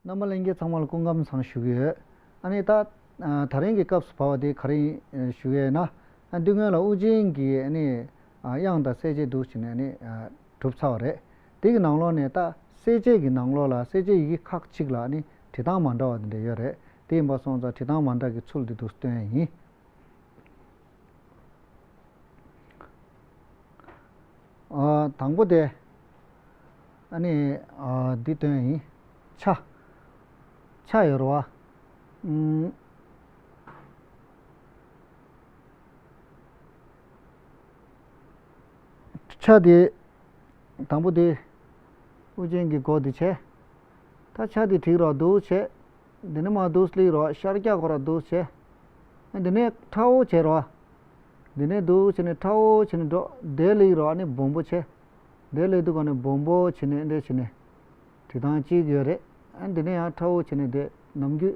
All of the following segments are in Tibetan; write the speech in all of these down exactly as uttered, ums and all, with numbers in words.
རྣམ་པ་ལྷན་རྒྱས་ཚང་མ་ལ་སྐུ་ཁམས་བཟང་ཞུ་གི་ཡོད། ཨ་ནི་ད་ཨ་ད་རིང་གི་སྐབས་སུ་བབས་པ་དེ་ག་རེ་ཡིན་ཞུ་ཡས་ན། ཨ་འདི་སྔོན་ལ་དབུ་ཅན་གྱི་ཨ་ནི་ཨ་དབྱངས་དང་གསལ་བྱེད་འདུག་ཅེས་ནས་ཨ་ནི་ཨ་གྲུབ་ཚར་བ་རེད། དེ་གི་ནང་ལོགས་ནས་ད་གསལ་བྱེད་ཀྱི་ནང་ལོགས་ལ་གསལ་བྱེད་ཡི་གེ་ཁག་ཅིག་ལ་ཨ་ནི་བྲིས་སྟངས་མ་འདྲ་བ་དེ་འདྲ་ཡོད་རེད། དེ་ཡིན་པ་སོང་ཙང་བྲིས་སྟངས་མ་འདྲ་གི་ཚུལ་དེ་འདུག་སྟོན་ཡས་ཡིན། ཨ་དང་པོ་དེ། ཨ་ནི་ཨ་འདི་སྟོན་ཡིན། ཆ། ཆ་ཡོད་རེད་བ། ཨུམ། ཆ་དེ། དང་པོ་དེ། དབུ་ཅན་གྱི་མགོ་དེ་བྱས། ད་ཆ་དེ་བྲིས་རོགས་འདུག་བྱས། འདི་ནས་མར་འདུག་སླེབས་རོགས། ཤར་རྒྱག་གོ་རོགས་འདུག་བྱས། འདི་ནས་ཁྲ་བོ་བྱས་རོགས། འདི་ནས་འདུག་བྱས་ནས་ཁྲ་བོ་བྱས་ནས་འགྲོ། དེ་སླེབས་རོགས། ཨ་ནི་སྦོམ་པོ་བྱས། དེ་སླེབས་དུས་ག་ནས་སྦོམ་པོ་བྱས་ནས་འདི་བྱས་ནས། བྲིས་སྟངས་གཅིག་ཡོད་རེད། ཨ་འདི་ནས་ཡང་ཁྲ་བོ་བྱས་ནས་དེ་ནམ་རྒྱུན་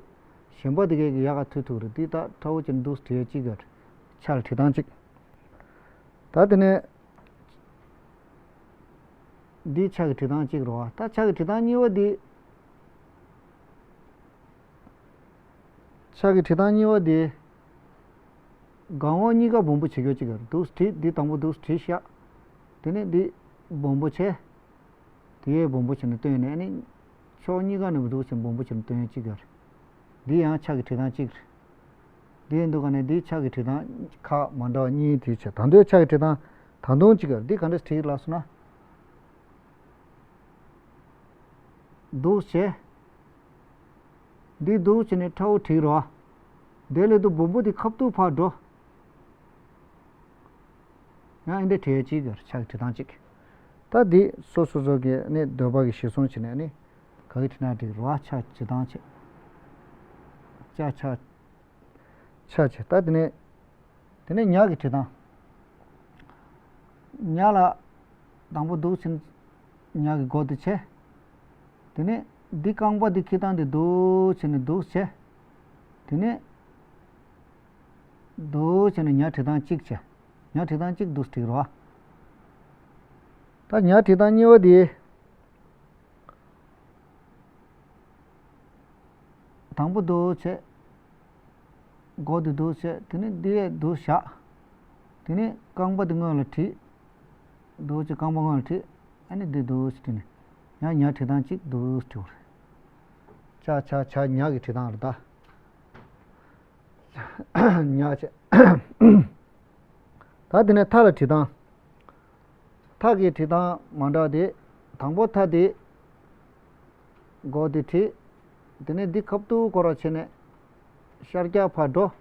གཞན་པ་དེ་གས་ཀྱི་ཡག་ག་མཐུད་ཐུབ་རེད། འདི་ད་ཁྲ་བོ་བྱས་ནས་འདུག་བྲིས་ཡས་གཅིག་ཡོད་རེད། ཆ་ལ་བྲིས་སྟངས་གཅིག་ད་དེ་ནས། འདི་ཆ་གི་བྲིས་སྟངས་གཅིག་རེད་བ། ད་ཆ་གི་བྲིས་སྟངས་གཉིས་པ་འདི། ཆ་གི་བྲིས་སྟངས་གཉིས་པ་འདི། སྒང་འོག་གཉིས་ཀ་སྦོམ་པོ་བྱེད་རྒྱུ་གཅིག་གི་འདུག་བྲིས། འདི་དང་པོ་འདུག་བྲིས་ཤག་དེ་ནས་འདི་སྦོམ་པོ་བྱས། དེ་ཡས་སྦོམ་པོ་བྱས་ནས་བཏོན་ནས་ཨ་ནི། ཕྱོགས་གཉིས་ཀ་ནས་འདུག་བྱས་སྦོམ་པོ་བྱས་ནས་བཏོན་ཡས་གཅིག་གི་རེད། འདི་ཡང་ཆ་གི་བྲིས་སྟངས་གཅིག་རེད། འདི་ཡིན་དུས་ག་ནས་འདི་ཆ་གི་བྲིས་སྟངས་ཁག་མ་འདྲ་བ་གཉིས་དེ་བྱས། ད་དུང་ཆ་གི་བྲིས་སྟངས་ད་དུང་གཅིག་གི་རེད། འདི་ག་འདྲས་བྲིས་ལབ་སོང་ན། འདུག་བྱས། འདི་འདུག་བྱས་ནས་ཁྲ་བོ་བྲིས་རོགས། དེ་སླེབས་དུས་སྦོམ་པོ་འདི་ཁ་ཐུག་ཕར་འགྲོ། ཡང་འདི་འདྲས་བྲིས་གཅིག་གི་ཆ་གི་བྲིས་སྟངས་གཅིག་ད་འདི་སོ་སོ་སོ་གི་ནི་འདོད་པ་གི་གཞིར་བཟུང་བྱས་ནས་ནི་ག་གི་བྲིས་ན་འགྲིག་རོ། ཆ་བྲིས་སྟངས་བྱས། ཅ་ཆ། ཆ་བྱས། ད་དེ་ནས། དེ་ནས་ཉ་གི་བྲིས་སྟངས། ཉ་ལ། དང་པོ་འདུག་བྱས་ནས་ཉ་གི་མགོ་དེ་བྱས། དེ་ནས་འདི་རྐང་པ་འདི་འཁྱེར་སྟངས་དེ་འདུག་བྱས་ནས་འདུག་བྱས། དེ་ནས་འདུག་བྱས་ནས་ཉ་བྲིས་སྟངས་གཅིག་བྱས། ཉ་བྲིས་སྟངས་གཅིག་འདུག་བྲིས་རོགས། ད་ཉ་བྲིས་སྟངས་གཉིས་པ་དེ། དང་པོ་འདུག་བྱས། མགོ་དེ་འདུག་བྱས། དེ་ནས་འདི་ཡས་འདུག་བཞག་དེ་ནས་རྐང་པ་དེ་སྔོན་ལ་བྲིས། འདུག་བྱས་རྐང་པ་སྔོན་ལ་བྲིས། ཨ་ནི་འདི་འདུག་བྱས་བྲིས་ནས་ཡང་ཉ་བྲིས་སྟངས་གཅིག་འདུག་བྲིས་པ་རེད། ཆ་ཆ་ཆ་ཉ་གི་བྲིས་སྟངས་རེད་ད། ཉ་བྱས། ད་དེ་ནས་ཐ་ལ་བྲིས་སྟངས། ཐ་གི་བྲིས་སྟངས་མ་འདྲ་དེ། དང་པོ་ཐ་དེ། མགོ་དེ་བྲིས། དེ་ནས་འདི་ཁ་ཐུག་སྐོར་ར་བྱས་ནས། ཤར་རྒྱག་ཕར་འགྲོ།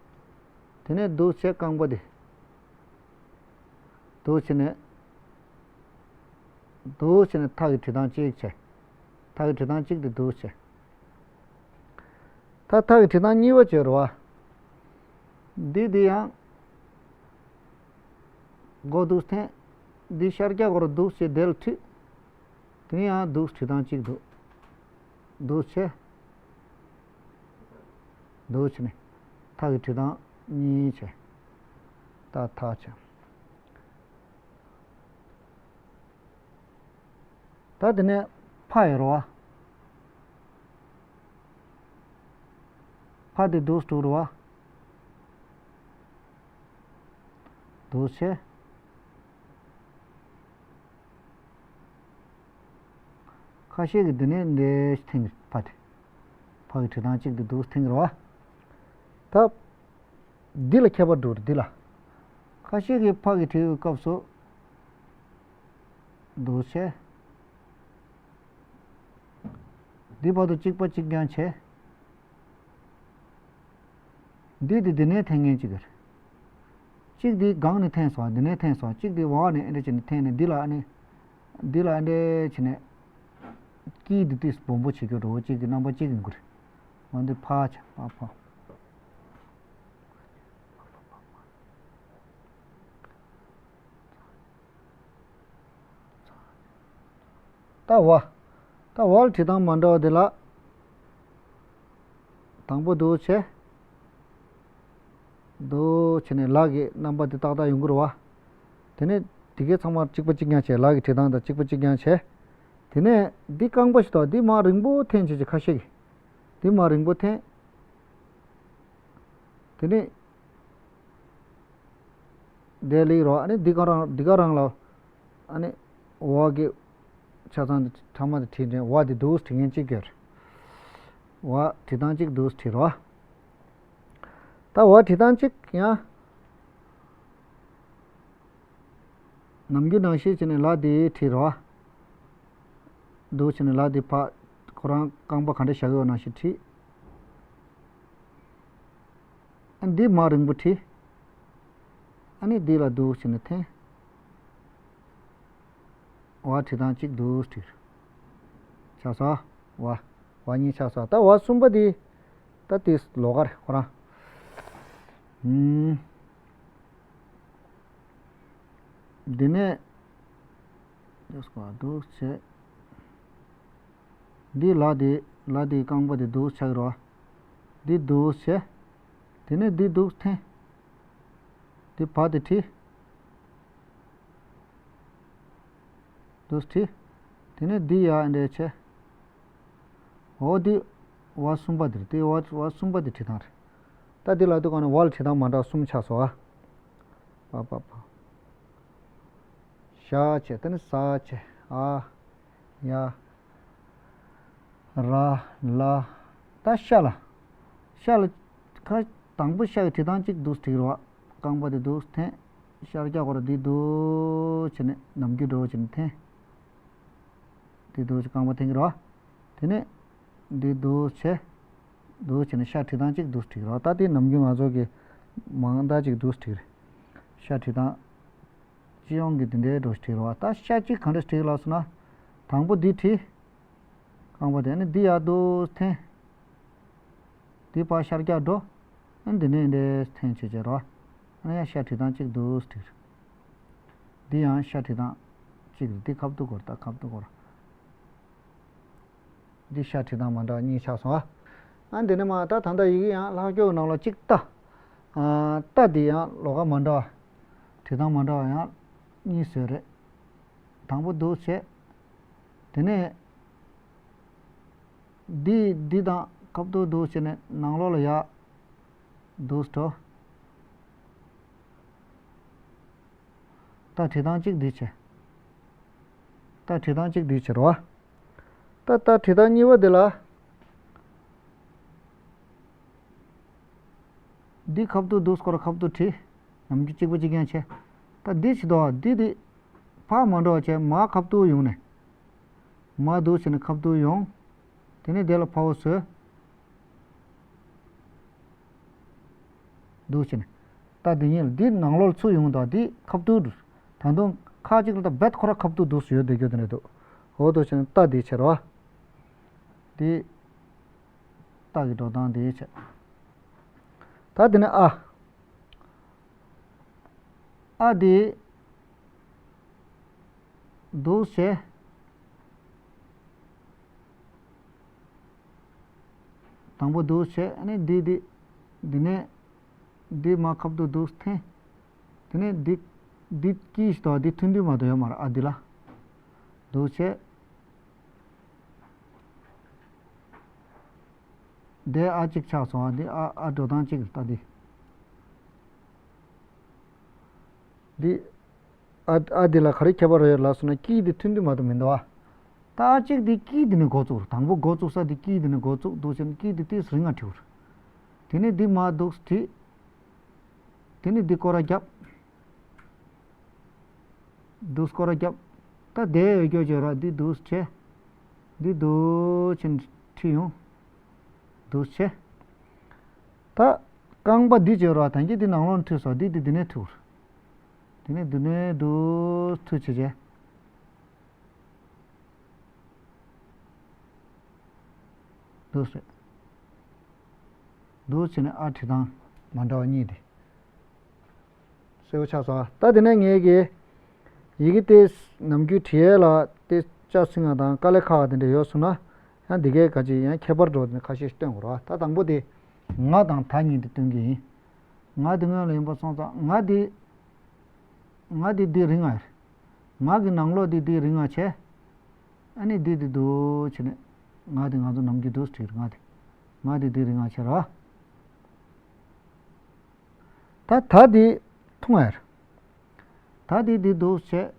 དེ་ནས་འདུག་བྱས་རྐང་པ་དེ། འདུག་བྱས་ནས། འདུག་བྱས་ནས་ཐ་གི་བྲིས་སྟངས་གཅིག་བྱས། ཐ་གི་བྲིས་སྟངས་གཅིག་དེ་འདུག་བྱས། ད་ཐ་གི་བྲིས་སྟངས་གཉིས་པ་བྱས་རེད་བ། འདི་འདི་ཡང་། མགོ་འདུག་འཐེན། འདི་ཤར་རྒྱག་སྐོར་འདུག་བྱས་དེ་ལ་བྲིས། དེ་ནས་ཡང་འདུག་བྲིས་སྟངས་གཅིག་འདུག་འདུག་བྱས། འདུག་བྱས་ནས། ཐ་གི་བྲིས་སྟངས་གཉིས་བྱས། ད་ཐ་བྱས། ད་དེ་ནས་ཕ་ཡོད་རེད་བ། ཕ་དེ་འདུག་སེ་འགྲོ་རེད་བ། འདུག་བྱས། ཁ་ཤས་ཀྱིས་འདི་ནས་འདི་འཐེན་གྱི་ཕ་དེ། ཕ་གི་བྲིས་སྟངས་གཅིག་དེ་འདུག་སེ་འཐེན་གྱི་རེད་བ། ད། འདི་ལ་ཁྱད་པར་འགྲོ་རེད་འདི་ལ། ཁ་ཤས་ཀྱིས་ཕ་གི་བྲིས་པའི་སྐབས་སུ། འདུག་བྱས། འདི་བར་དུ་གཅིག་པ་གཅིག་རྐྱང་བྱས། འདི་དེ་འདི་ནས་འཐེན་མཁན་གཅིག་རེད། གཅིག་དེ་སྒང་ནས་འཐེན་སོང་འདི་ནས་འཐེན་སོང་གཅིག་དེ་འོག་ནས་ཨེ་འདྲ་བྱས་ནས་འཐེན་ནས་འདི་ལ་ཨ་ནི། འདི་ལ་ཨེ་འདྲ་བྱས་ནས། དཀྱིལ་འདི་ཏིས་སྦོམ་པོ་བྱེད་རྒྱུ་འགྲོ་བོ་གཅིག་གི་རྣམ་པ་གཅིག་ཡིན་དགོས་རེད། འོ་འདི་ཕ་ཆ་ཕ་ཕ། ད་བ། ད་བ་ལ་བྲིས་སྟངས་མ་འདྲ་བ་དེ་ལ། དང་པོ་འདུག་བྱས། འདུག་བྱས་ནས་ལ་གི་རྣམ་པ་དེ་ཏག་ཏག་ཡོང་གི་རེད་བ། དེ་ནས་དེ་གའི་ཚང་མ་གཅིག་པ་གཅིག་རྐྱང་བྱས་ལ་གི་བྲིས་སྟངས་དང་གཅིག་པ་གཅིག་རྐྱང་བྱས། དེ་ནས་འདི་རྐང་པ་ཞིག་དང་འདི་མར་རིང་པོ་འཐེན་བྱས་ཀྱི་ཁ་ཤས་ཀྱིས། འདི་མར་རིང་པོ་འཐེན། དེ་ནས་འདི་ལེགས་རོ། ཨ་ནི་འདི་ག་རང་འདི་ག་རང་ལ། ཨ་ནི་འོག་གི་ཆ་ཚང་འདི་ཐ་མ་འདི་བྲིས་ནས་འོག་འདི་འདུག་བྲིས་མཁན་གཅིག་གིས། འོག་བྲིས་སྟངས་གཅིག་འདུག་བྲིས་རོ། ད་འོག་བྲིས་སྟངས་གཅིག་ཡང་ནམ་རྒྱུན་ནང་བཞིན་བྱས་ནས་ལ་དེ་བྲིས་རོ། འདུག་བྱས་ནས་ལ་དེ་ཕར་ཁོ་རང་རྐང་པ་ག་འདྲ་བཞག་ཡོད་ནང་བཞིན་བྲིས། ཨ་འདི་མར་རིང་པོ་བྲིས། ཨ་ནི་འདི་ལ་འདུག་བྱས་ནས་འཐེན། འོག་བྲིས་སྟངས་གཅིག་འདུག་བྲིས། ཆགས་སོང་། འོག་འོག་གཉིས་ཆགས་སོང་། ད་འོག་གསུམ་པ་འདི། ད་དེ་ལོགས་ཀ་རེད་ཁོ་རང་། ཨུམ། འདི་ནས། འདུག་བྱས། འདི་ལ་དེ་ལ་དེའི་རྐང་པ་དེ་འདུག་ཆགས་རོ། འདི་འདུག་བྱས། དེ་ནས་འདི་འདུག་འཐེན། འདི་བར་དེ་བྲིས། འདུག་བྲིས། དེ་ནས་འདི་ཡར་འདྲ་བྱས། འོ་འདི་འོག་གསུམ་པ་འདི་རེད། འདི་འོག་འོག་གསུམ་པ་འདི་བྲིས་སྟངས་རེད། ད་འདི་ལ་དུ་གང་ནས་འོག་ལ་བྲིས་སྟངས་མ་འདྲ་གསུམ་ཆགས་སོང་ཨ། པ་པ་པ། ཞ་བྱས། དེ་ནས་ས་བྱས། ཨ། ཡ། ར། ལ། ད་ཤ་ལ། ཤ་ལ། ཁ། དང་པོ་ཤ་གི་བྲིས་སྟངས་གཅིག་འདུག་བྲིས་རོགས། རྐང་པ་དེ་འདུག་འཐེན། ཤར་རྒྱག་གོ་ར་འདི་འདུག་བྱས་ནས་ནམ་རྒྱུན་འགྲོ་བྱས་ནས་འཐེན། འདི་འདུག་བྱས་རྐང་པ་འཐེན་གི་རོགས། དེ་ནས་འདི་འདུག་བྱས། འདུག་བྱས་ནས་ཤ་བྲིས་སྟངས་གཅིག་འདུག་བྲིས་རོགས། ད་དེ་ནམ་རྒྱུན་ང་ཚོ་གི་མང་དག་ཅིག་འདུག་བྲིས་རེད། ཤ་བྲིས་སྟངས། སྤྱི་ཡོངས་ཀྱི་འདི་འདྲའི་འགྲོ་བྲིས་རོགས། ད་ཤ་གཅིག་ག་འདྲ་བྲིས་ལབ་སོང་ན། དང་པོ་འདི་བྲིས། རྐང་པ་དེ་ནི་འདི་ཡར་འདུག་འཐེན། འདི་ཕར་ཤར་རྒྱག་འགྲོ། ཨ་འདི་ནས་འདྲའི་འཐེན་བྱེད་བྱེད་རོགས། ཨ་ཡང་ཤ་བྲིས་སྟངས་གཅིག་འདུག་བྲིས། འདི་ཡང་ཤ་བྲིས་སྟངས་གཅིག་རེད། འདི་ཁ་བཏུག་གོ་ར། ད་ཁ་བཏུག་གོ་ར། འདི་ཤ་བྲིས་སྟངས་མ་འདྲ་བ་གཉིས་ཆགས་སོང་ཨ། ཨ་འདི་ནས་མ་ད་ད་ལྟ་ཡི་གེ་ཡང་ལྷག་སྐྱོ་གི་ནང་ལ་གཅིག་ལྟ། ཨ་ལྟ་འདི་ཡང་ལོགས་ཀ་མ་འདྲ་བ། བྲིས་སྟངས་མ་འདྲ་བ་ཡང་གཉིས་བཟོས་རེད། དང་པོ་འདུག་བྱས། དེ་ནས་འདི་འདི་དང་ཁ་བཏུག་འདུག་བྱས་ནས་ནང་ལོགས་ལ་ཡར་འདུག་འགྲོ། ད་བྲིས་སྟངས་གཅིག་འདི་བྱས། ད་བྲིས་སྟངས་གཅིག་འདི་བྱས་རོ། ད་ད་བྲིས་སྟངས་གཉིས་པ་འདི་ལ། འདི་ཁ་བཏུག་འདུག་སྐོར་ཁ་བཏུག་བྲིས། ནམ་རྒྱུན་གཅིག་པ་གཅིག་རྐྱང་བྱས། ད་འདི་བྱེད་དོ། འདི་འདི། ཕར་མ་འགྲོ་བྱས་མར་ཁ་བཏུག་ཡོང་ནས། མར་འདུག་བྱས་ནས་ཁ་བཏུག་ཡོང་། དེ་ནས་དེ་ལ་ཕར་བཟོས། འདུག་བྱས་ནས། ད་འདི་གཉིས་ལ་འདི་ནང་ལོགས་ལ་ཚུར་ཡོང་དང་འདི་ཁ་བཏུག་འདུག་ད་དུང་ཁ་ཅིག་ལ་ད་རྦད་ཁོ་ར་ཁ་བཏུག་འདུག་ཟེར་ཡོད་བསྡད་རྒྱུ་དེ་འདྲ་འདུག་འོ་འདུག་བྱས་ནས་ད་འདི་བྱས་རོ། འདི། ད་གི་འགྲོ་སྟངས་འདི་བྱས། ད་འདི་ནས་ཨ། ཨ་འདི། འདུག་བྱས། དང་པོ་འདུག་བྱས། ཨ་ནི་འདི་འདི། འདི་ནས། འདི་མར་ཁ་བཏུག་འདུག་འཐེན། དེ་ནས་འདི། འདི་དཀྱིལ་ཞིག་དང་འདི་ཐུང་དུས་མ་གཏོགས་ཡོད་མ་རེད། ཨ་འདི་ལ། འདུག་བྱས། འདི་ཨ་གཅིག་ཆགས་སོང་། ཨ་འདི་ཨ་ཨ་འགྲོ་སྟངས་གཅིག་རེད། ད་འདི། འདི། ཨ་ཨ་འདི་ལ་ག་རེ་ཁྱད་པར་ཡོད་ལབ་སོང་ན་དཀྱིལ་འདི་ཐུང་དུས་མ་གཏོགས་མི་འདུག་ཨ། ད་ཨ་གཅིག་འདི་དཀྱིལ་འདི་ནས་འགོ་བཙུགས་རེད། དང་པོ་འགོ་བཙུགས་ས་འདི་དཀྱིལ་འདི་ནས་འགོ་བཙུགས་འདུག་བྱས་ནས་དཀྱིལ་འདི་ཏིས་རིང་ང་བྲིས་པ་རེད། དེ་ནས་འདི་མར་འདུག་བྲིས། དེ་ནས་འདི་སྐོར་ར་བརྒྱབ། འདུག་སྐོར་ར་བརྒྱབ། ད་དེ་འོས་སྐྱོ་བྱས་ར་འདི་འདུག་བྱས། འདི་འདུག་བྱས་ནས་ཁྲིད་ཡོང་། འདུག་བྱས། ད་རྐང་པ་འདི་བྱས་ར་ཐང་གི་འདི་ནང་ལོགས་འཐུས་སོ་འདི་འདི་འདི་ནས་འཐུས། དེ་ནས་འདི་ནས་འདུག་འཐུས་བྱས་བྱས། འདུག་ཟེར། འདུག་བྱས་ནས་ཨ་བྲིས་སྟངས་མ་འདྲ་བ་གཉིས་དེ། གསལ་པོ་ཆགས་སོང་། ད་དེ་ནས་ངས་ཀྱི་ཡི་གེ་དེ་ནམ་རྒྱུན་བྲིས་ཡས་ལ་དེ་ལྕགས་སྲིང་ང་དང་དཀའ་ལས་ཁག་དེ་འདྲ་ཡོད་སོང་ན་ཡང་འདི་གའི་ག་ཅིག་ཡང་ཁྱད་པར་འགྲོ་དེ་ཁ་ཤས་སྟོན་དགོས་རེད་བ། ད་དང་པོ་དེ་ང་དང་ད་གཉིས་དེ་སྟོན་གྱི་ཡིན། ང་དེ་སྔོན་ལ་ཡིན་པ་སོང་ཙང་ང་དེ། ང་དེ་འདི་རིང་ང་ཡོད། ང་གི་ནང་ལོགས་འདི་འདི་རིང་ང་བྱས། ཨ་ནི་འདི་འདི་འདུག་བྱས་ནས། ང་དེ་ང་ཚོ་ནམ་རྒྱུན་འདུག་བྲིས་རེད་ང་དེ། ང་འདི་འདི་རིང་ང་ཆེ་ར། ད་ད་འདི་ཐུང་བ་རེད། ད་འདི་འདི་འདུག་བྱས།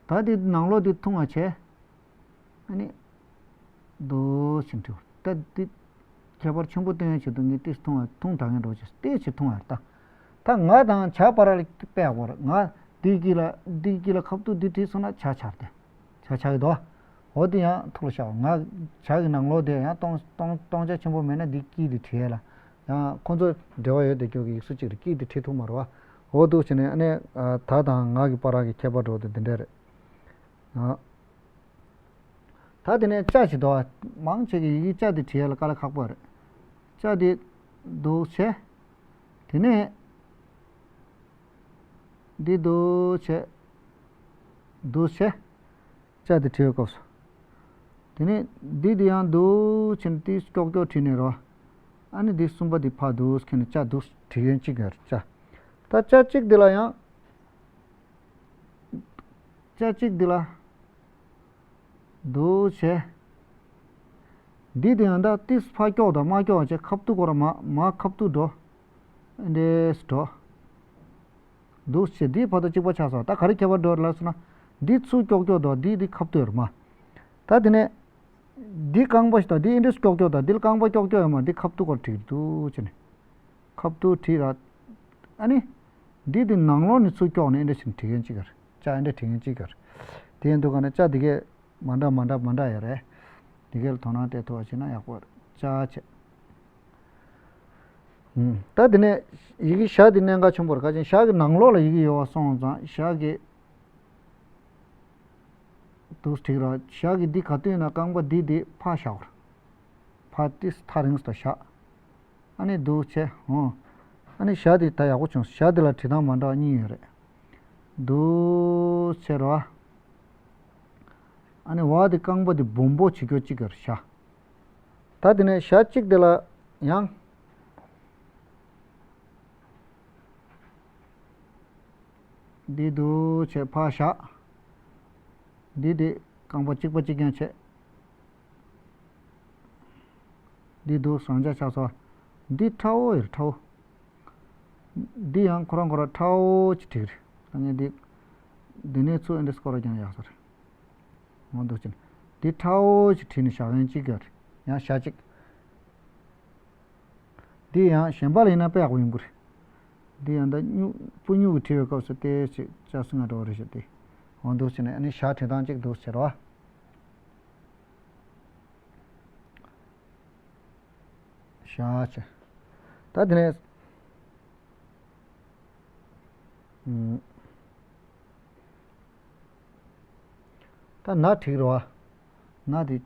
ད་འདི་ནང་ལོགས་འདི་ཐུང་བ་བྱས། ཨ་ནི། འདུག་ཕྱིན་དྲིའུ་ད་འདི། ཁྱད་པར་ཆེན་པོ་སྟོན་ཡ་ཆེད་དུ་ངས་ཏིས་ཐུང་བ་ཐུང་དྲགས་ངན་འགྲོ་ཆེ་ཏིས་ཆེ་ཐུང་བ་རེད་ད། ད་ང་དང་བྱ་བར་ལ་དཔེ་ཡག་པོ་རེད། ང་འདི་དཀྱིལ་ལ་འདི་དཀྱིལ་ལ་ཁབ་ཏུ་འདི་བྲིས་སོང་ན་བྱ་ཆགས་ཏེ། བྱ་ཆགས་ཀྱི་འདུག་འོ་དེ་ཡང་ཐུགས་ལ་བཞག་ང་བྱ་གི་ནང་ལོགས་དེ་ཡང་སྟོང་སྟོང་སྟོང་ཆ་ཆེན་པོ་མེད་ན་འདི་དཀྱིལ་དེ་བྲིས་ཡ་ལ། ཡང་ཁོ་ཚོ་འབྲེལ་བ་ཡོད་དེ་སྐྱོ་གི་ཡིག་གཟུགས་གཅིག་རེད། དཀྱིལ་དེ་བྲིས་ཐུབ་མ་རེད་བ། འོ་འདུག་བྱས་ནས་ཨ་ནི། ད་དང་ང་གི་བར་གྱི་ཁྱད་པར་འགྲོ་དེ་འདི་འདྲ་རེད། ད་དེ་ནས་ཅ་ཞིག་འདུག་མང་ཆེ་གི་ཡི་གེ་ཅ་དེ་བྲིས་ཡ་ལ་དཀའ་ལས་ཁག་པོ་རེད། ཅ་དེ་འདུག་བྱས། དེ་ནས་འདི་འདུག་བྱས། འདུག་བྱས། ཅ་དེ་བྲིས་པའི་སྐབས་སུ། དེ་ནས་འདི་དེ་ཡང་འདུག་བྱས་ནས་དེ་ཀྱོག་ཀྱོག་བྲིས་ནས་རོ། ཨ་ནི་འདི་གསུམ་པ་དེ་ཕར་འདུག་ཁྱེར་ནས་ཅ་འདུག་བྲིས་མཁན་གཅིག་ཡོད་རེད་ཅ། ད་ཅ་གཅིག་དེ་ལ་ཡང་། ཅ་གཅིག་འདི་ལ། འདུག་བྱས། འདི་དེ་ཡང་ད་ཏིས་ཕར་ཀྱོག་དང་མར་ཀྱོག་བྱས་ཁབ་ཏུ་སྐོར་མ་མ་ཁབ་ཏུ་འགྲོ། འདྲེས་འགྲོ། འདུག་བྱས་འདི་ཕར་དང་གཅིག་པ་ཆགས་སོང་། ད་ག་རེ་ཁྱད་པར་འགྲོ་ལབ་སོང་ན། འདི་ཚུར་ཀྱོག་ཀྱོག་དང་འདི་འདི་ཁབ་ཏུ་ཡོད་རེད་མ། ད་དེ་ནས། འདི་རྐང་པ་ཞིག་དང་འདི་འདྲེས་ཀྱོག་ཀྱོག་དང་འདི་ལ་རྐང་པ་ཀྱོག་ཀྱོག་ཡོད་མ་འདི་ཁབ་ཏུ་སྐོར་བྲིས་འདུག་བྱས་ནས། ཁབ་ཏུ་བྲིས་ར། ཨ་ནི། འདི་དེ་ནང་ལོགས་ནས་ཚུར་ཀྱོག་ནས་འདྲེས་ཞིག་བྲིས་མཁན་གཅིག་ག་རེད། ཅ་འདྲེས་བྲིས་མཁན་གཅིག་ག་རེད། དེ་ཡིན་དུས་ག་ན་ཅ་འདི་གས། མ་འདྲ་མ་འདྲ་མ་འདྲ་ཡ་རེད། དེ་གའི་དོ་སྣང་སྤྲད་ཐུབ་པ་བྱས་ན་ཡག་པོ་རེད། ཅ་བྱས། ད་དེ་ནས་ཡི་གེ་ཞ་དེ་གནད་འགག་ཆེན་པོ་རེད། ག་ཅིན་ཞ་གི་ནང་ལོགས་ལ་ཡི་གེ་ཡོད་པ་སོང་ཙང་ཞ་གི། འདུག་བྲིས་རོགས། ཞ་གི་འདི་ག་དུས་ན་རྐང་པ་འདི་དེ་ཕར་བཞག་གོ། ཕར་ཏིས་ཐག་རིང་སུ་བཞག་ཨ་ནི་འདུག་བྱས་ཧོ། ཨ་ནི་ཞ་དེ་ད་ཡག་པོ་བྱུང་། ཞ་དེ་ལ་བྲིས་སྟངས་མ་འདྲ་བ་གཉིས་ཡོད་རེད། འདུག་བྱས་རོ། ཨ་ནི་བ་དེ་རྐང་པ་དེ་སྦོམ་པོ་བྱེད་རྒྱུ་གཅིག་གར་བཞག་ད་དེ་ནས་ཞ་གཅིག་དེ་ལ་ཡང་། འདི་འདུག་བྱས་ཕར་བཞག་འདི་དེ་རྐང་པ་གཅིག་པ་གཅིག་རྐྱང་བྱས། འདི་འདུག་ཟངས་ལྕགས་ཆགས་སོ། འདི་ཁྲ་བོ་ཡོད་ཁྲ་བོ། འདི་ཡང་ཁོ་རང་ཁོ་རང་ཁྲ་བོ་ཅིག་བྲིས་རེད། ད་ངས་འདི། འདི་ནས་ཚུར་ཨེ་འདྲ་སྐོར་ར་ཀྱང་ཡག་ས་རེད། འོ་འདུག་ཅིང་། འདི་ཁྲ་བོ་ཅིག་བྲིས་ནས་བཞག་མཁན་གཅིག་ཡོད་རེད། ཡང་ཞ་གཅིག་འདི་ཡང་གཞན་པ་ལ་ཡིན་ན་དཔེ་ཡག་པོ་ཡོང་གི་རེད། འདི་ཡང་ད་སྨྱུག་སྤུ་སྨྱུག་གི་བྲིས་པའི་སྐབས་སུ་ཏོག་ཙམ་ཅ་སུ་ང་འགྲོ་བ་རེད་ཤག་དེ། འོ་འདུག་བྱས་ནས་ཨ་ནི་ཞ་བྲིས་སྟངས་གཅིག་འདུག་ཟེར་བ། ཞ་བྱས། ད་དེ་ནས། ཨུམ། ད་ན་བྲིས་རོ། ན་དེ།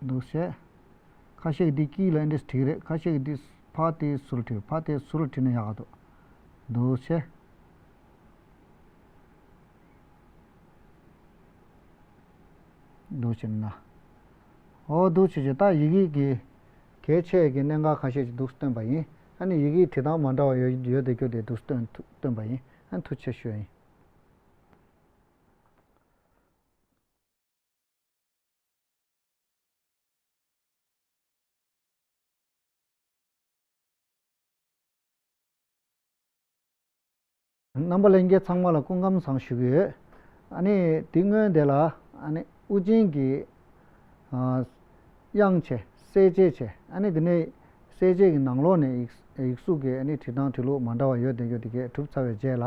འདུག་བྱས། ཁ་ཤས་ཀྱིས་འདི་དཀྱིལ་ལ་འདི་བྲིས་རེད། ཁ་ཤས་ཀྱིས་འདི་ཕར་དེ་ཟུར་བྲིས། ཕར་དེ་ཟུར་བྲིས་ན་ཡག་ག་འདུག་འདུག་བྱས། འདུག་བྱས་ན། འོ་འདུག་བྱས་བྱས་ད་ཡི་གེ་གི་གལ་ཆེ་གི་གནད་འགག་ཁ་ཤས་ཅིག་འདུག་སྟོན་པ་ཡིན། ཨ་ནི་ཡི་གེ་བྲིས་སྟངས་མ་འདྲ་བ་ཡོད་ཡོད་དེ་རྒྱུ་དེ་འདུག་སྟོན་སྟོན་པ་ཡིན། ཨ་ནི་ཐུགས་རྗེ་ཆེ་ཞུ་ཡ་ཡིན། རྣམ་པ་ལྷན་རྒྱས་ཚང་མ་ལ་སྐུ་ཁམས་བཟང་ཞུ་གི་ཡོད། ཨ་ནི་དེ་སྔོན་དེ་ལ་ཨ་ནི་དབུ་ཅན་གྱི་ཨ་དབྱངས་བྱས། གསལ་བྱེད་བྱས། ཨ་ནི་དེ་ནས་གསལ་བྱེད་ཀྱི་ནང་ལོགས་ནས་ཡིག་ཡིག་གཟུགས་ཀྱི་ཨ་ནི་བྲིས་སྟངས་བྲིས་ལུགས་མ་འདྲ་བ་ཡོད་དེ་ཡོད་དེ་གས་གྲུབ་ཚར་བའི་རྗེས་ལ།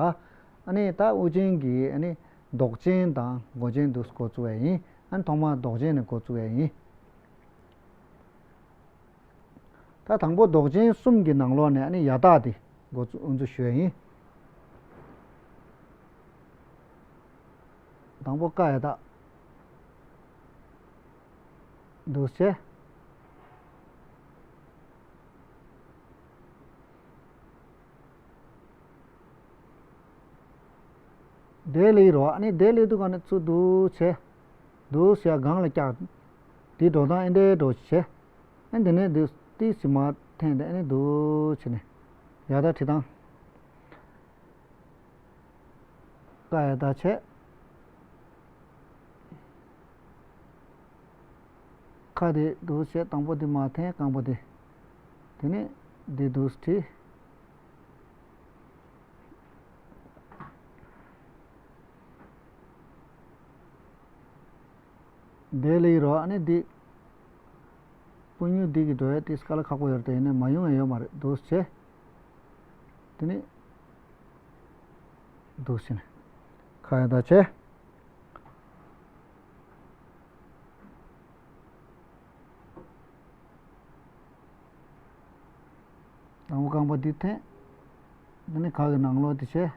ཨ་ནི་ད་དབུ་ཅན་གྱི་ཨ་ནི་འདོགས་ཅན་དང་མགོ་ཅན་དུ་འགོ་བཙུགས་པ་ཡིན། ཨ་ནི་ཐོག་མར་འདོགས་ཅན་ནས་འགོ་བཙུགས་པ་ཡིན། ད་དང་པོ་འདོགས་ཅན་གསུམ་གྱི་ནང་ལོགས་ནས་ཨ་ནི་ཡ་བཏགས་དེ་འགོ་བཙུགས་དབུ་འཛུགས་ཞུ་ཡ་ཡིན། དང་པོ་ཀ་ཡ་བཏགས། འདུག་སེ། དེ་ལས་རོ། ཨ་ནི་དེ་ལས་དུས་ག་ནས་ཚུར་འདུག་སེ། འདུག་སེ་སྒང་ལ་བཀྱག་དེ་འགྲོ་སྟངས་ཨེ་འདྲའི་འགྲོ་བྱས། ཨ་འདི་ནས་འདུག་ཏི་སི་མ་འཐེན་ཏེ་ཨ་ནི་འདུག་བྱས་ནས་ཡ་བཏགས་བྲིས་སྟངས། ཀ་ཡ་བཏགས་བྱས། ཁ་དེ་འདུག་བྱས། དང་པོ་འདི་མར་འཐེན། རྐང་པ་འདི། དེ་ནས་འདི་འདུག་བྲིས། འདི་ལ་ཡི་རོ། ཨ་ནི་འདི་སྤུ་སྨྱུག་འདི་གི་འགྲོ་ཡ་དེ་དཀའ་ལས་ཁག་པོ་ཡོད་རེད། དེ་ཡིན་ནའི་མ་ཡོང་ཡ་ཡོད་མ་རེད། འདུག་བྱས། དེ་ནས་འདུག་བྱས་ནས་ཁ་ཡ་ད་བྱས། དང་པོ་རྐང་པ་འདི་འཐེན། དེ་ནས་ཁ་གི་ནང་ལོགས་དེ་བྱས།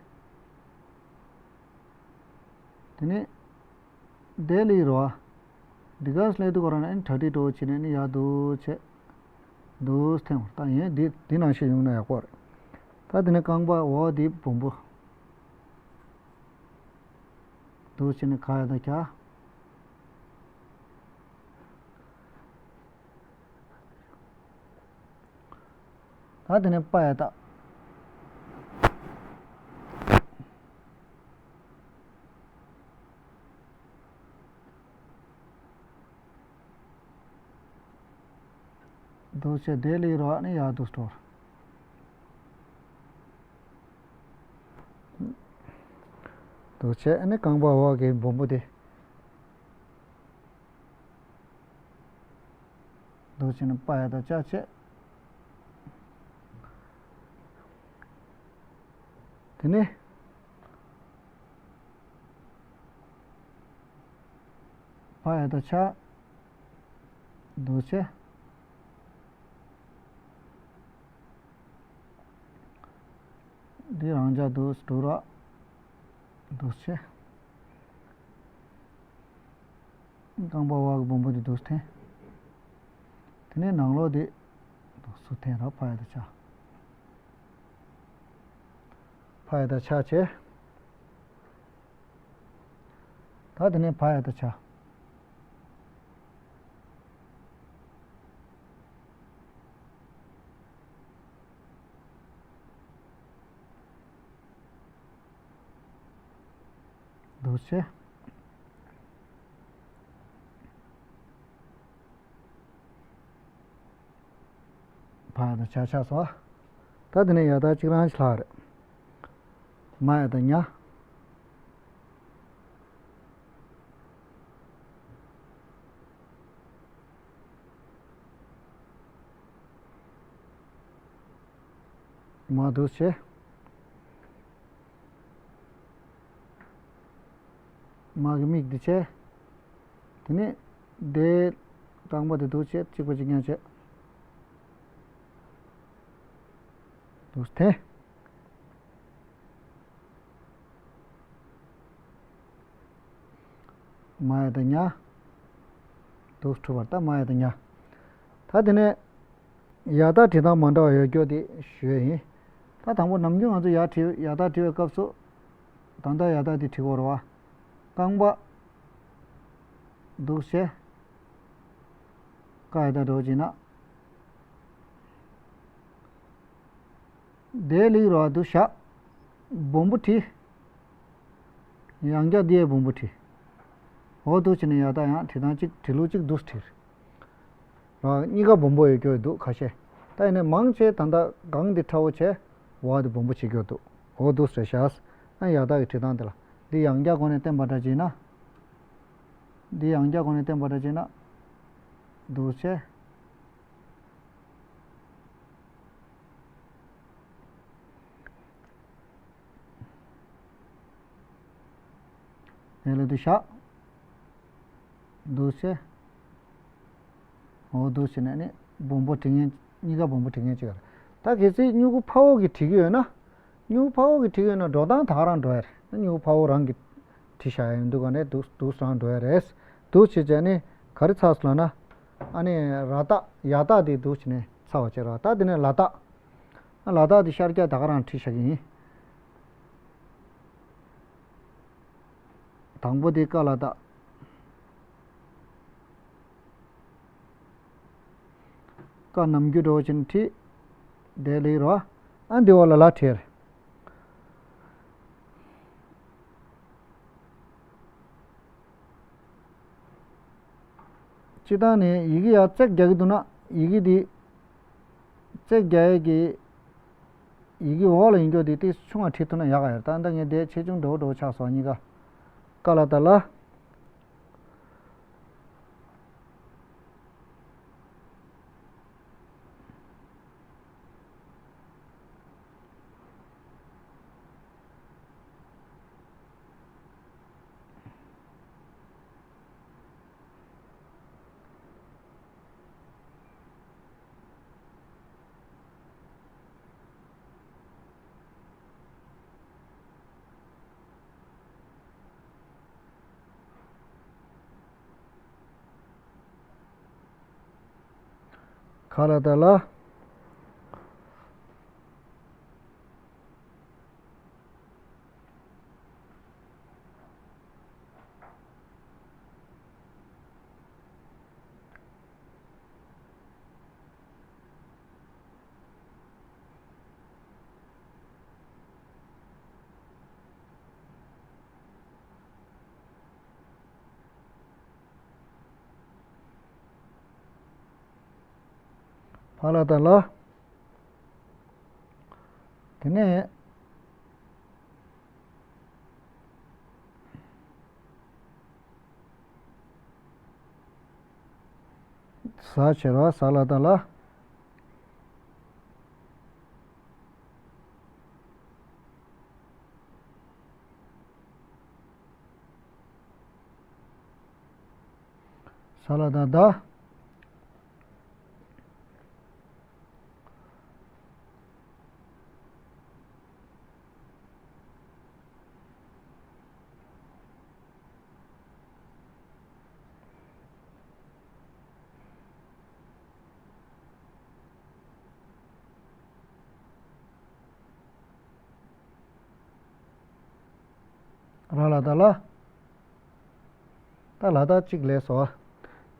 དེ་ནས་འདི་ལ་ཡི་རོ། འདི་ག་སླེབས་དུས་ཁོ་རང་ནས་ཨ་ནི་གྲ་སྒྲིག་འགྲོ་བྱས་ནས་ཨ་ནི་ཡར་འདུག་བྱས། འདུག་འཐེན་བར་ད་ཡིན། འདི་འདི་ནང་བཞིན་ཡོང་ན་ཡག་པོ་རེད། ད་དེ་ནས་རྐང་པ་འོག་འདི་སྦོམ་པོ། འདུག་བྱས་ནས་ཁ་ཡ་ད་བྱས། ད་དེ་ནས་པ་ཡ་ད། འདུག་བྱས། འདི་ལ་ཡི་རོ། ཨ་ནི་ཡར་འདུག་སྤྲོ། འདུག་བྱས། ཨ་ནི་རྐང་པ་འོག་གི་སྦོམ་པོ་དེ། འདུག་བྱས་ནས་པ་ཡ་ད་བྱས་བྱས། དེ་ནས་པ་ཡ་ད་བྱས། འདུག་བྱས། འདི་རང་འཇགས་འདུག་སྤྲོ་ར། འདུག་བྱས། རྐང་པ་འོག་གི་སྦོམ་པོ་འདི་འདུག་འཐེན། དེ་ནས་ནང་ལོགས་འདི་འདུག་སུ་འཐེན་ར། པ་ཡ་ད་བྱས། པ་ཡ་ད་བྱས་བྱས། ད་དེ་ནས་པ་ཡ་ད་བྱས། འདུག་བྱས། པ་ཡ་ད་བྱས་བྱས་སོང་། ད་དེ་ནས་ཡ་ད་གཅིག་རང་ཞིག་ལྷག་རེད། མ་ཡ་ད་ཉ། མ་འདུག་བྱས། མ་གི་མིག་འདི་བྱས། དེ་ནས་འདི་རྐང་པ་དེ་འདུག་བྱས། གཅིག་པ་གཅིག་རྐྱང་བྱས། འདུག་འཐེན། མ་ཡ་ད་ཉ། འདུག་འཁྲུ་བར་ད་མ་ཡ་ད་ཉ། ད་དེ་ནས་ཡ་ད་བྲིས་སྟངས་མ་འདྲ་བ་ཡོད་རྒྱུ་དེ་ཞུ་ཡ་ཡིན། ད་དང་པོ་ནམ་རྒྱུན་ང་ཚོ་ཡ་བྲིས། ཡ་ད་བྲིས་པའི་སྐབས་སུ་ད་ལྟ་ཡ་ད་དེ་བྲིས་དགོས་རེད་བ། རྐང་པ་འདུག་བྱས། ཀ་ཡ་ད་འགྲོ་བྱས་ན། འདི་ལ་ཡི་རོ། འདུག་བྱས། སྦོམ་པོ་བྲིས། ཡང་བསྐྱར་འདི་ཡང་སྦོམ་པོ་བྲིས། འོ་འདུག་བྱས་ནས་ཡ་ད་ཡང་བྲིས་སྟངས་གཅིག་བྲིས་ལུགས་གཅིག་འདུག་བྲིས། ར་གཉིས་ཀ་སྦོམ་པོ་ཡོད་རྒྱུ་འདུག་ཁ་ཤས། ད་ཡིན་ནའི་མང་ཆེ་ད་ལྟ་སྒང་འདི་ཁྲ་བོ་བྱས། འོག་འདི་སྦོམ་པོ་བྱེད་རྒྱུ་འདུག་འོ་འདུག་རེད་ཤག་ཨ་ཡ་ད་གི་བྲིས་སྟངས་འདི་ལ་འདི་ཡང་བསྐྱར་སྒོ་ནས་བསྟན་པ་འདྲ་བྱས་ན། འདི་ཡང་བསྐྱར་སྒོ་ནས་བསྟན་པ་འདྲ་བྱས་ན། འདུག་བྱས། དེ་ལ་འདུག་བྱས། འདུག་བྱས། འོ་འདུག་བྱས་ནས་ནི་སྦོམ་པོ་བྲིས་མཁན། གཉིས་ཀ་སྦོམ་པོ་བྲིས་མཁན་གཅིག་རེད། ད་གལ་སྲིད་སྨྱུ་གུ་ཕ་བོ་གི་བྲིས་ཀྱི་ཡོད་ན། སྨྱུ་གུ་ཕ་བོ་གི་བྲིས་ཀྱི་ཡོད་ན་འགྲོ་སྟངས་ད་ག་རང་འགྲོ་ཡ་རེད། སྨྱུ་གུ་ཕ་བོ་རང་གི་བྲིས་བཞག་ཡ་ཡིན་དུས་ག་ནས་འདུག་འདུག་རང་འགྲོ་ཡ་རེད། འདུག་བྱས་བྱས་ནི་ག་རེ་ཚར་སོང་ལབ་ན། ཨ་ནི་ར་བཏགས་ཡ་བཏགས་དེ་འདུག་བྱས་ནས་ཚར་བ་བྱས་ར། ད་དེ་ནས་ལ་བཏགས། ཨ་ལ་བཏགས་དེ་ཤར་རྒྱག་ད་ག་རང་བྲིས་བཞག་གི་ཡིན། དང་པོ་དེ་ཀ་ལ་བཏགས། ཀ་ནམ་རྒྱུན་འདྲ་བོ་ཅིག་བྲིས། དེ་ལེགས་རོ། ཨ་འདི་འོག་ལ་ལ་བྲིས། སྤྱིར་བཏང་ནས་ཡི་གེ་ཡར་བརྩེགས་རྒྱག་གི་འདུག་ན་ཡི་གེ་འདི་བརྩེགས་རྒྱག་ཡས་ཀྱི་ཡི་གེ་འོག་ལ་ཡིན་རྒྱུ་དེ་ཏོག་ཙམ་ཆུང་བ་བྲིས་ཐུབ་ན་ཡག་ག་ཡོད། ད་ལྟ་ངས་དེ་ཆེ་ཆུང་འདྲ་བོ་འདྲ་བོ་ཆགས་སོང་གཉིས་ཀ། ཀ་ལ་བཏགས་ལ། ཁ་ལ་བཏགས་ལ། ཕ་ལ་བཏགས་ལ། དེ་ནས་ཟ་བྱེད་རོ། ཟ་ལ་བཏགས་ལ། ས་ལ་བཏགས་ཟླ། ར་ལ་བཏགས་ལ། ད་ལ་དྭགས་གཅིག་ལས་སོ།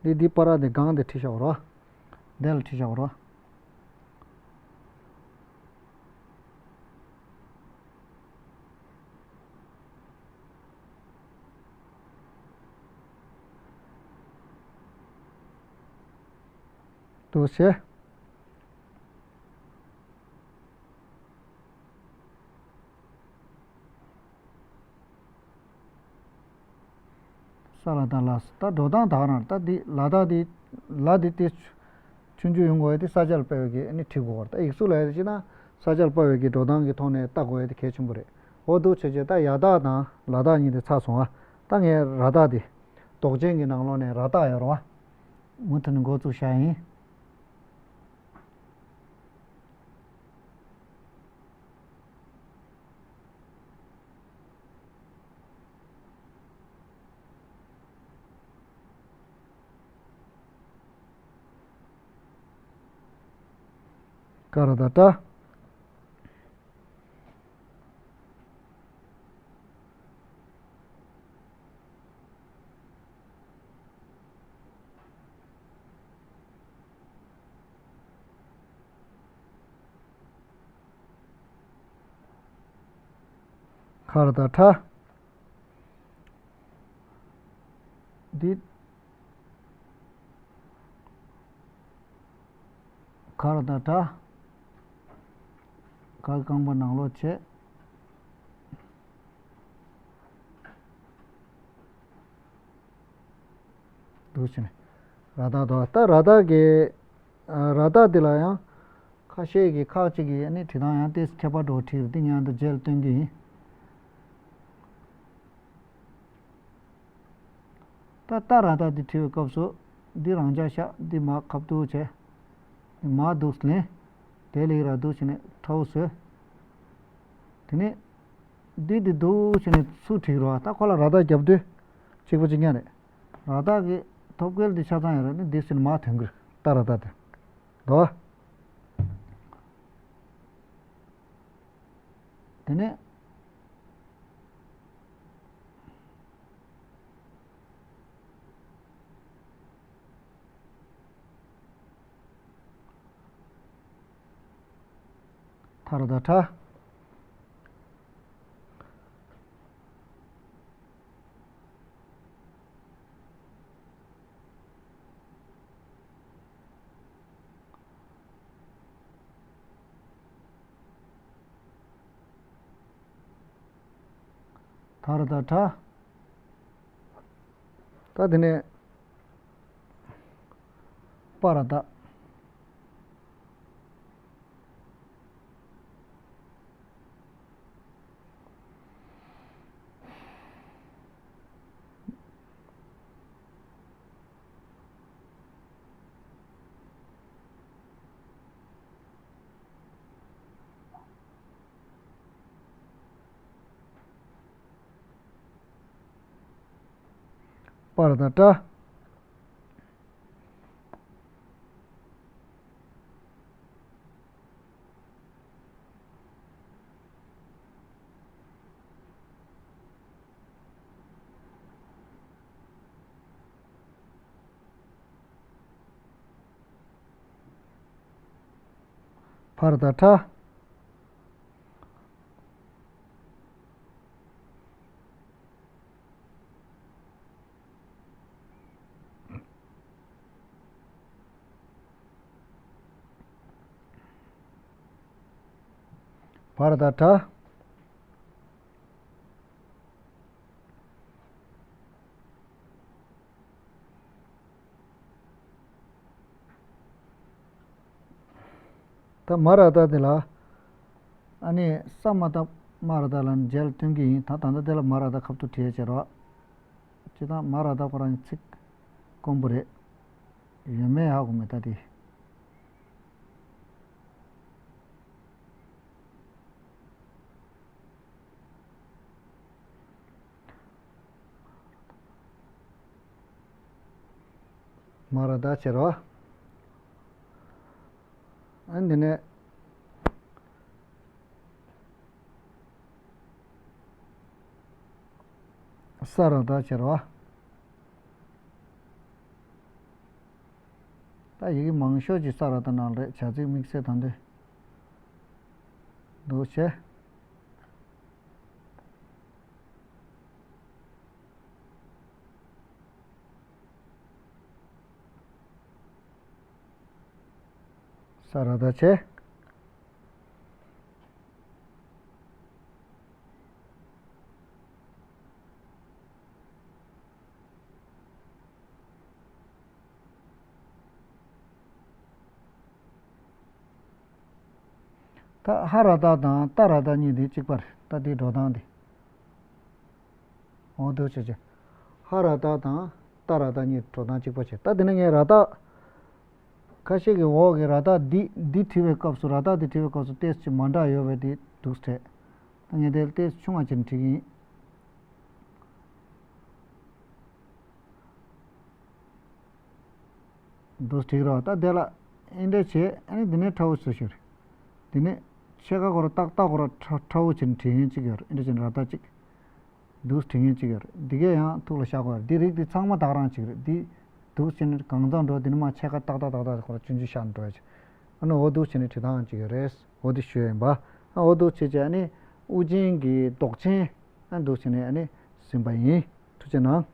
འདི་འདི་པ་ར་འདི་སྒང་འདི་ཁྲིད་བཞག་རོ། འདི་ལ་ཁྲིད་བཞག་རོ། འདུག་སེ། ས་ལ་བཏགས་ལ། ད་འགྲོ་སྟངས་ད་ག་རང་། ད་འདི་ལ་དྭགས་འདི་ལ་འདི་ཏོག་ཙམ་ཆུང་ཆུང་ཡོང་དགོས་ཡ་དེ་ས་ཆ་ལ་དཔག་པའི་གི་ཨ་ནི་བྲིས་དགོས་པ་རེད། ད་ཡིག་གཟུགས་ལ་ཡ་དེ་བྱས་ན་ས་ཆ་ལ་དཔག་པའི་གི་འགྲོ་སྟངས་ཀྱི་ཐོག་ནས་ལྟ་དགོས་ཡ་དེ་གལ་ཆེན་པོ་རེད། འོ་འདུག་བྱས་བྱས་ད་ཡ་དྭགས་དང་ལ་དྭགས་གཉིས་དེ་ཚར་སོང་ཨ། ད་ངས་ར་དྭགས་དེ་འདོགས་ཅན་གྱི་ནང་ལོགས་ནས་ར་དྭགས་ཡོད་རེད་བ། མུ་མཐུད་ནས་འགོ་བཙུགས་བཞག་ཡིན། ཀ་ར་བཏགས་ཀྲ། ཁ་ར་བཏགས་ཁྲ། འདི། ཁ་ར་བཏགས་ཁྲ། ཁ་རྐང་པ་ནང་ལོགས་བྱས། འདུག་བྱས་ནས། ར་དྭགས་དོ། ད་ར་དྭགས་ཀྱི། ཨ། ར་དྭགས་འདི་ལ་ཡང་། ཁ་ཤས་ཀྱིས་ཁག་ཅིག་གིས་ཨ་ནི་བྲིས་སྟངས་ཡང་ཏོག་ཙམ་ཁྱད་པར་འདྲ་བོ་བྲིས་རེད། འདི་ངས་ཨ་ད་རྗེས་ལ་སྟོན་གྱི་ཡིན། ད་ཏ་ར་བཏགས་འདི་བྲིས་པའི་སྐབས་སུ་འདི་རང་འཇགས་བཞག་འདི་མར་ཁ་བསྡུར་བྱས། འདི་མར་འདུག་སེ་ལེན། དེ་ལ་ཡི་ར་འདུག་བྱས་ནས་ཁྲ་བོ་བཟོས། དེ་ནས་འདི་འདི་འདུག་བྱས་ནས་ཚུར་བྲིས་རོགས། ད་ཁོ་ལ་ར་བཏགས་རྒྱབ་དུས་གཅིག་པ་གཅིག་རྐྱང་རེད། ར་བཏགས་ཀྱི་ཐོབ་སྐལ་འདི་ཆ་ཚང་ཡོད་རེད། ནི་འདི་སེ་མར་ཐོན་གི་རེད། ཏ་ར་བཏགས་དེ། འདུག་བ། དེ་ནས། ཐ་ར་བཏགས་ཁྲ། ད་ར་བཏགས་དྲ། ད་དེ་ནས་པ་ར་བཏགས། པ་ར་བཏགས་པྲ། པ་ར་བཏགས་པྲ། པ་ར་བཏགས་པྲ། ད་མ་ར་བཏགས་དེ་ལ། ཨ་ནི་ས་མ་བཏགས་མ་ར་བཏགས་ལ་རྗེས་ལ་སྟོན་གྱི་ཡིན། ད་ད་ལྟ་དེ་ལ་མ་ར་བཏགས་ཁ་ཐུག་བྲིས་ཡ་བྱེད་རོགས། སྤྱིར་བཏང་མ་ར་བཏགས་ཁོ་རང་གི་ཚིག་དཀོན་པོ་རེད། ཡོད་མེད་ཧ་གོ་མེད་ད་དེ། མ་ར་བཏགས་བྱེད་རོགས། ཨ་འདི་ནས་ས་ར་བཏགས་བྱེད་རོགས། ད་ཡི་གེ་མང་ཤོས་ཀྱི་ས་ར་བཏགས་ནང་རེད། བྱ་ཚིག་དམིགས་བསལ་དང་དེ་འདུག་བྱས། ས་ར་བཏགས་བྱས། ད་ཧ་ར་བཏགས་དང་ཏ་ར་བཏགས་གཉིས་དེ་གཅིག་པ་རེད། ད་དེའི་འགྲོ་སྟངས་དེ། འོ་འདུག་བྱས་བྱས། ཧ་ར་བཏགས་དང་ཏ་ར་བཏགས་གཉིས་འགྲོ་སྟངས་གཅིག་པ་བྱས། ད་དེ་ནས་ངས་ར་བཏགས། ཁ་ཤས་ཀྱིས་འོག་གི་ར་བཏགས་འདི་འདི་བྲིས་པའི་སྐབས་སུ་ར་བཏགས་འདི་བྲིས་པའི་སྐབས་སུ་ཏོག་ཙམ་མ་འདྲ་ཡོད་པའི་དེ་འདུག་སེ་དྲན། ད་ངས་དེ་ཏོག་ཙམ་ཆུང་བ་བྱས་ནས་བྲིས་ཀྱི་ཡིན། འདུག་སེ་བྲིས་རོགས། ད་དེ་ལ་ཨེ་འདྲ་བྱས། ཨ་ནི་འདི་ནས་ཁྲ་བོ་བཟོ་ཤོག་རེད། འདི་ནས་ཕྱེད་ཀ་ཁོ་ར་ཏག་ཏག་ཁོ་ར་ཁྲ་ཁྲ་བོ་བྱས་ནས་བྲིས་མཁན་གཅིག་ཡོད་རེད། ཨེ་འདྲ་བྱས་ནས་ར་བཏགས་གཅིག་འདུག་སེ་བྲིས་མཁན་གཅིག་ཡོད་རེད། འདི་གས་ཡང་ཐུགས་ལ་བཞག་དགོས་རེད། འདི་རིགས་འདི་ཚང་མ་བདག་རང་གཅིག་རེད། འདི་འདུག་སེ་བྱས་ནས་གང་ཚང་འགྲོ། འདི་ནས་མར་ཕྱེད་ཀ་ཏག་ཏག་ཏག་ཏག་ཁོ་ར་ཆུང་ཆུང་བཞག་ནས་འགྲོ་ཡ་ཅིག་ཨ་ནི་འོ་འདུག་སེ་བྱས་ནས་བྲིས་སྟངས་གཅིག་ཡོད་རེད། འོ་འདི་ཞུ་ཡ་ཡིན་པ། ཨ་འོ་འདུག་སེ་བྱས་བྱས་ཨ་ནི་དབུ་ཅན་གྱི་འདོགས་ཆེན། ཨ་འདུག་སེ་བྱས་ནས་ཨ་ནི་ཟིན་པ་ཡིན། ཐུགས་རྗེ་གནང་།